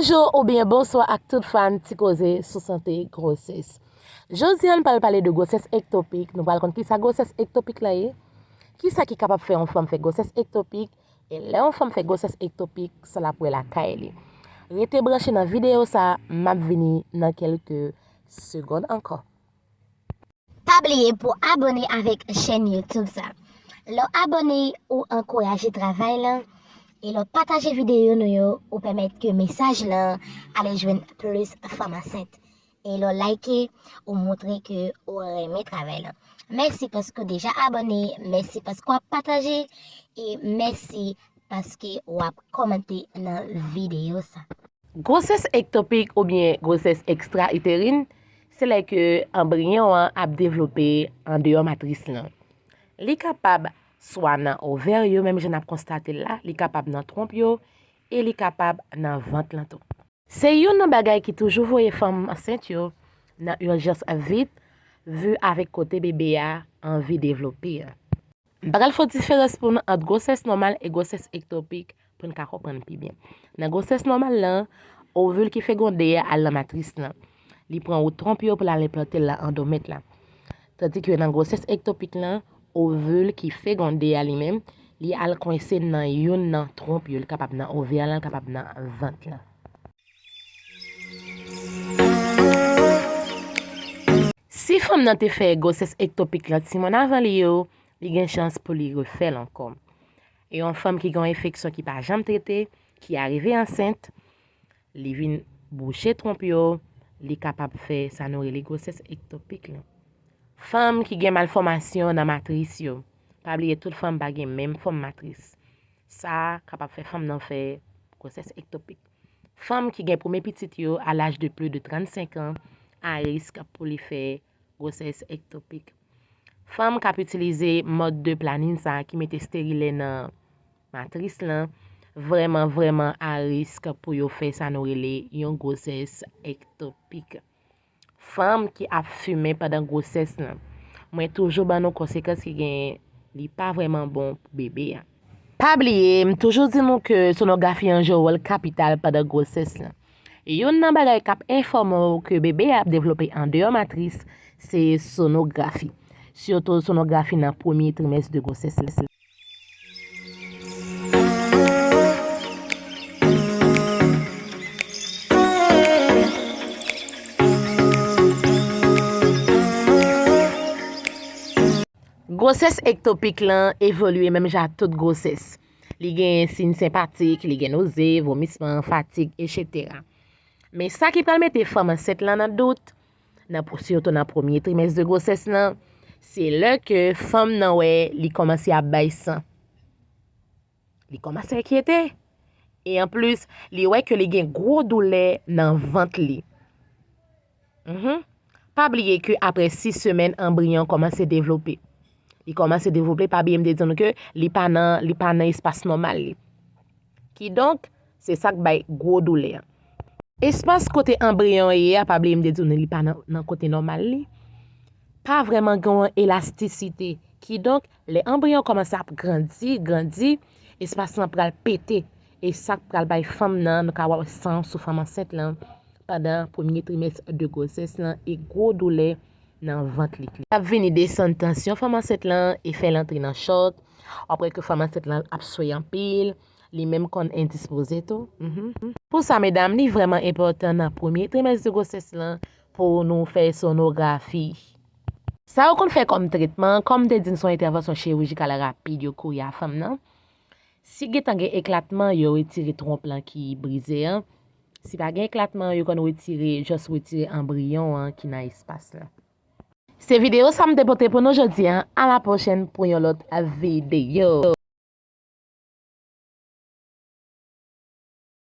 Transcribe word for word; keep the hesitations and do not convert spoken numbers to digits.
Bonjou oubyen bonswa ak tout fan Ti Koze sou sante gwosès. Jodi a, n pral pale de gwosès ektopik. Nou pral konn kisa gwosès ektopik la ye, kisa ki kapab fè yon fanm fè gwosès ektopik, e lè yon fanm fè gwosès ektopik, sa l ap wè lakay li. Rete branche nan videyo sa, m ap vini nan kèlke segonn ankò. Pa bliye pou abòne avèk chèn YouTube sa. Lè w abòne, ou ankouraje travay lan, e lè w pataje videyo nou yo, ou pèmèt ke mesaj lan ale jwenn plis fanm ansent. E lè w like, ou montre ke ou renmen travay lan. Mèsi paske w deja abòne, mèsi paske w ap pataje, e mèsi paske w ap kòmante nan videyo sa. Gwosès ektopik oubyen gwosès ekstra-iterin, se lè ke anbriyon an ap devlope andeyò matris lan. Li kapab swa nan ovè yo, menm jan n ap konstate l la, li kapab nan twonp yo, e li kapab nan vant lan tou. Se youn nan bagay ki toujou voye fanm ansent yo nan ijans vit, vi avèk kote bebe a anvi devlope a. M pa pral fè diferans pou nou ant gwosès nòmal e gwosès ektopik pou n ka konprann pi byen. Nan gwosès nòmal lan, ovil ki fegonde a al nan matris lan. Li pran wout twonp yo pou l al enplante l nan andwomèt la. Tandike nan gwosès ektopik lan, ovil ki fegonde a li menm, li al kwense nan youn nan twonp yo. Li kapab nan ovè lan, li kapab nan vant lan. Si fanm nan te fè gwosès ektopik lan timoun avan li yo, li gen chans pou li refè l ankò. E yon fanm ki gen yon enfeksyon ki pa janm trete, ki arive ansent, li vin bouche twonp yo, li kapab fè sa nou rele gwosès ektopik lan. Fanm ki gen malfòmasyon nan matris yo. Pa bliye, tout fanm pa gen menm fòm matris. Sa kapab fè fanm nan fè gwosès ektopik. Fanm ki gen premye pitit yo a laj de plis de trannsenk an a risk pou li fè gwosès ektopik. Fanm k ap itilize mòd de planin sa ki mete sterilè nan matris lan, vrèman, vrèman a risk pou yo fè sa nou rele yon gwosès ektopik. Fanm ki ap fimen pandan gwosès lan. Mwen toujou ban nou konsekans ki genyen, li pa vrèman bon pou bebe a. Pa bliye, m toujou di nou ke sonografi an jwe wòl kapital pandan gwosès lan. Youn nan bagay k ap enfòme w ke bebe a ap devlope andeyò matris, se sonografi. Sitou sonografi nan premye trimès de gwosès lan. Gwosès ektopik lan evolye menm jan ak tout gwosès. Li gen siy senpatik, li gen noze, vomisman, fatig, etsetera. Men sa ki pral mete fanm ansent lan nan dout, nan, sitou nan premye trimès de gwosès lan, se lè ke fanm nan wè li kòmanse ap bay san. Li kòmanse enkyete. E anplis, li wè ke li gen gwo doulè nan vant li. Mhm. Pa bliye ke apre sis semèn, anbriyon kòmanse devlope. Li kòmanse devlope, pa bliye m te di nou ke li pa nan, li pa nan espas nòmal li. Kidonk, se sa k bay gwo doulè a. Espas kote anbriyon ye a, pa bliye m te di nou li pa nan, nan kote nòmal li, pa vrèman gen yon elastisite. Kidonk, lè anbriyon kòmanse ap grandi, grandi, espas lan pral pete. E sa k pral bay fanm nan, nou ka wè san sou fanm ansent lan pandan premye trimès de gwosès lan e gwo doulè nan vant li. L ap vini desann tansyon fanm ansent lan e fè l antre nan chòk. W ap wè ke fanm ansent lan ap swè anpil, li menm konn endispoze tou. Mhm. Pou sa, medam, li vrèman enpòtan nan premye trimès de gwosès lan pou nou fè sonografi. Sa yo konn fè kòm tretman, kòm m te di n, se yon entèvansyon chirijikal rapid yo kouri a fanm nan. Si gentan gen eklatman, yo retire twonp lan ki brize an. Si pa gen eklatman, yo konn retire, jis retire anbriyon an ki nan espas lan. Se videyo sa m te pote pou nou jodi a. A la pwochèn pou yon lòt videyo.